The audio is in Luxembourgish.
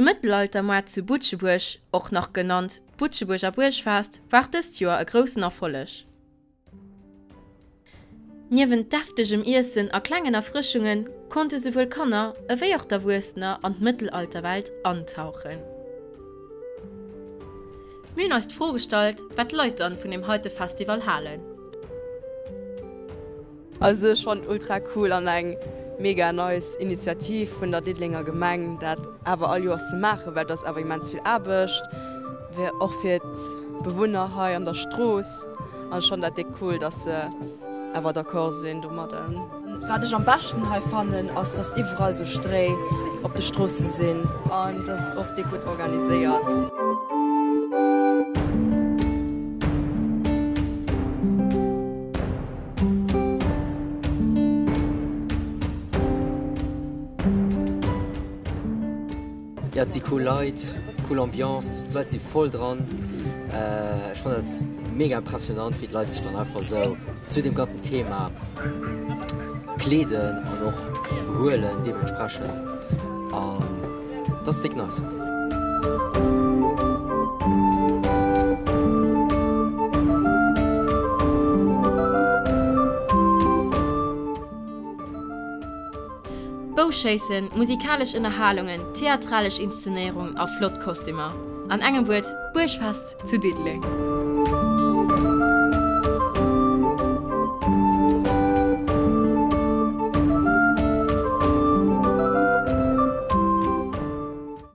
De Mëttelaltermoart zu Butschebuerg, och nach genannt d'Butschebuerger Buergfest, war och dëst Joer e groussen Erfolleg. Niewent deftegem Iessen a klengen Erfrëschunge konnte souwuel Kanner ewéi och d'Erwuessener an d'Mëttelalterwelt antauchen. Mir hunn eis d'Fro gestallt, wat d'Leit dann vun deem heite Festival halen. Also ech fannen ultra cool an eng mega nice Initiativ vun der Diddelenger Gemeng dat awer all Joers ze maachen, well et ass awer immens vill Aarbecht och fir d'Bewunner hei an der Strooss. An ech fannen dat déck cool, dass se awer d'accord sinn domadden. Wat ech am beschten hei fannen ass, dass iwwerall sou Stréi op de Stroosse sinn an dass och déck gutt organiséiert. Jo et si cool Leit, cool Ambiance, d'Leit si voll dran. Ech fannen dat mega impressionant wéi d'Leit sech dann einfach esou zu deem ganzen Thema kleeden an och behuelen deementsprechend an et ass déck nice. Bouschéissen, musikalesch Ënnerhalungen, theatralesch Inszenéierung a flott Kostümer. An engem Wuert, Buergfest zu Diddeleng!